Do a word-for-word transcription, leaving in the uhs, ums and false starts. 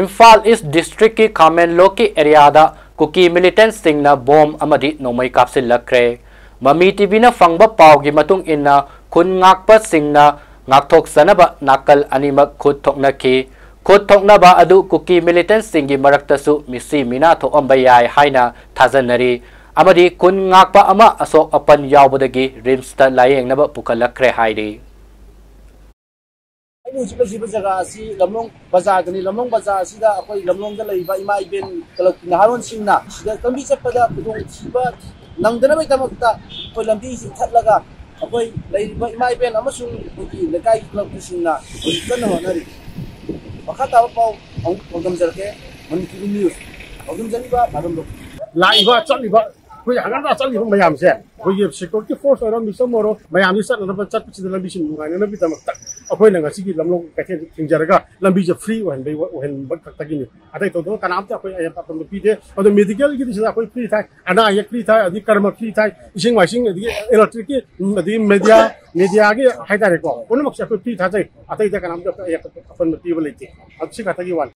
ꯏꯝꯐꯥꯜ ꯏꯁ ꯗꯤꯁꯇ꯭ꯔꯤꯛꯀꯤ ꯈꯥꯃꯦꯟꯂꯣꯛꯀꯤ ꯑꯦꯔꯤꯌꯥꯗ ꯀꯨꯀꯤ ꯃꯤꯂꯤꯇꯦꯟꯠꯁꯤꯡꯅ ꯕꯣꯝ ꯑꯃꯗꯤ ꯅꯣꯡꯃꯩ ꯀꯥꯞꯁꯤꯜꯂꯛꯈ꯭ꯔꯦ꯫ ꯃꯃꯤ ꯇꯤꯚꯤꯅ ꯐꯪꯕ ꯄꯥꯎꯒꯤ ꯃꯇꯨꯡ ꯏꯟꯅ, ꯈꯨꯟ ꯉꯥꯛꯄꯁꯤꯡꯅ ꯉꯥꯛꯊꯣꯛꯆꯅꯕ ꯅꯥꯀꯜ ꯑꯅꯤꯃꯛ ꯈꯨꯠ ꯊꯣꯛꯅꯈꯤ꯫ ꯈꯨꯠ ꯊꯣꯛꯅꯕ ꯑꯗꯨ ꯀꯨꯀꯤ ꯃꯤꯂꯤꯇꯦꯟꯠꯁꯤꯡꯒꯤ ꯃꯔꯛꯇꯁꯨ ꯃꯤꯁꯤ ꯃꯤꯅꯥ ꯊꯣꯛꯑꯝꯕ ꯌꯥꯏ ꯍꯥꯏꯅ ꯊꯥꯖꯅꯔꯤ ꯑꯃꯗꯤ ꯈꯨꯟ ꯉꯥꯛꯄ ꯑꯃ ꯑꯁꯣꯛ ꯑꯄꯟ ꯌꯥꯎꯕꯗꯒꯤ ꯔꯤꯝꯁꯇ ꯂꯥꯌꯦꯡꯅꯕ ꯄꯨꯈꯠꯂꯛꯈ꯭ꯔꯦ ꯍꯥꯏꯔꯤ꯫ ꯑꯩꯅ ꯍꯧꯖꯤꯛ ꯂꯩꯖꯔꯤꯕ ꯖꯒꯥ ꯑꯁꯤ ꯂꯝꯂꯣꯡ ꯕꯖꯥꯔꯗꯅꯤ꯫ ꯂꯝꯂꯣꯡ ꯕꯖꯥꯔ ꯑꯁꯤꯗ ꯑꯩꯈꯣꯏ ꯂꯝꯂꯣꯡꯗ ꯂꯩꯔꯤꯕ ꯏꯃꯥ ꯏꯕꯦꯟ ꯀ꯭ꯂꯕꯀꯤ ꯅꯍꯥꯔꯣꯟꯁꯤꯡꯅ ꯁꯤꯗ ꯂꯝꯕꯤ ꯆꯠꯄꯗ ꯈꯨꯗꯣꯡꯊꯤꯕ ꯅꯪꯗꯅꯕꯒꯤꯗꯃꯛꯇ ꯑꯩꯈꯣꯏ ꯂꯝꯕꯤꯁꯤ ꯊꯠꯂꯒ ꯑꯩꯈꯣꯏ ꯂꯩꯔꯤꯕ ꯏꯃꯥ ꯏꯕꯦꯟ ꯑꯃꯁꯨꯡ ꯑꯩꯈꯣꯏꯒꯤ ꯂꯩꯀꯥꯏꯒꯤ ꯀ꯭ꯂꯕꯀꯤꯁꯤꯡꯅ ꯍꯧꯖꯤꯛ ꯀꯟꯅ ꯍꯣꯠꯅꯔꯤ꯫ ꯃꯈꯥ ꯇꯥꯕ ꯄꯥꯎ ꯑꯃꯨꯛ ꯄꯥꯎꯗꯝꯖꯔꯛꯀꯦ꯫ ꯃꯅꯤꯄꯨꯔꯤ ꯅ꯭ꯌꯨꯁ ꯄꯥꯎꯗꯝꯖꯔꯤꯕ ꯃꯥꯂꯣꯝꯗꯣ꯫ ꯂꯥꯛꯏꯕ ꯆꯠꯂꯤꯕ ꯑꯩꯈꯣꯏ ꯍꯪꯒꯠ ꯍꯟꯗꯥ ꯆꯠꯂꯤꯕ ꯃꯌꯥꯝꯁꯦ, ꯑꯩꯈꯣꯏꯒꯤ ꯁꯦꯀ꯭ꯌꯨꯔꯤꯇꯤ ꯐꯣꯔꯁ ꯑꯣꯏꯔꯣ, ꯃꯤꯁꯝ ꯑꯣꯏꯔꯣ, ꯃꯌꯥꯝꯁꯤ ꯆꯠꯅꯅꯕ, ꯆꯠꯄꯁꯤꯗ ꯂꯝꯕꯤꯁꯤ ꯅꯨꯡꯉꯥꯏꯅꯅꯕꯒꯤꯗꯃꯛꯇ ꯑꯩꯈꯣꯏꯅ ꯉꯁꯤꯒꯤ ꯂꯝꯂꯣꯡ ꯀꯩꯊꯦꯜꯁꯤ ꯊꯤꯡꯖꯔꯒ ꯂꯝꯕꯤꯁꯦ ꯐ꯭ꯔꯤ ꯑꯣꯏꯍꯟꯕꯩ, ꯑꯣꯏꯍꯟꯕ ꯈꯛꯇꯒꯤꯅꯤ꯫ ꯑꯇꯩ ꯊꯣꯏꯗꯣꯛꯅ ꯀꯅꯥꯝꯇ ꯑꯩꯈꯣꯏ ꯑꯄꯟꯕ ꯄꯤꯗꯦ꯫ ꯑꯗꯣ ꯃꯦꯗꯤꯀꯦꯜꯒꯤꯗꯤ ꯁꯤꯗ ꯑꯩꯈꯣꯏ ꯐ꯭ꯔꯤ ꯊꯥꯏ, ꯑꯅꯥ ꯑꯌꯦꯛ ꯐ꯭ꯔꯤ ꯊꯥꯏ, ꯑꯗꯒꯤ ꯀꯔꯃ ꯐ꯭ꯔꯤ ꯊꯥꯏ, ꯏꯁꯤꯡ ꯃꯥꯏꯁꯤꯡ, ꯑꯗꯒꯤ ꯏꯂꯦꯛꯇ꯭ꯔꯤꯛꯀꯤ, ꯑꯗꯒꯤ ꯃꯦꯗꯤꯌꯥ, ꯃꯦꯗꯤꯌꯥꯒꯤ ꯍꯥꯏꯇꯥꯔꯦꯀꯣ, ꯄꯨꯝꯅꯃꯛꯁꯦ ꯑꯩꯈꯣꯏ ꯐ꯭ꯔꯤ ꯊꯥꯖꯩ꯫ ꯑꯇꯩꯗ ꯀꯅꯥꯝꯇ ꯑꯩꯈꯣꯏ ꯑꯄꯟꯕ ꯄꯤꯕ ꯂꯩꯇꯦ꯫ ꯑꯗꯨ ꯁꯤ ꯈꯛꯇꯒꯤ ꯋꯥꯅꯤ꯫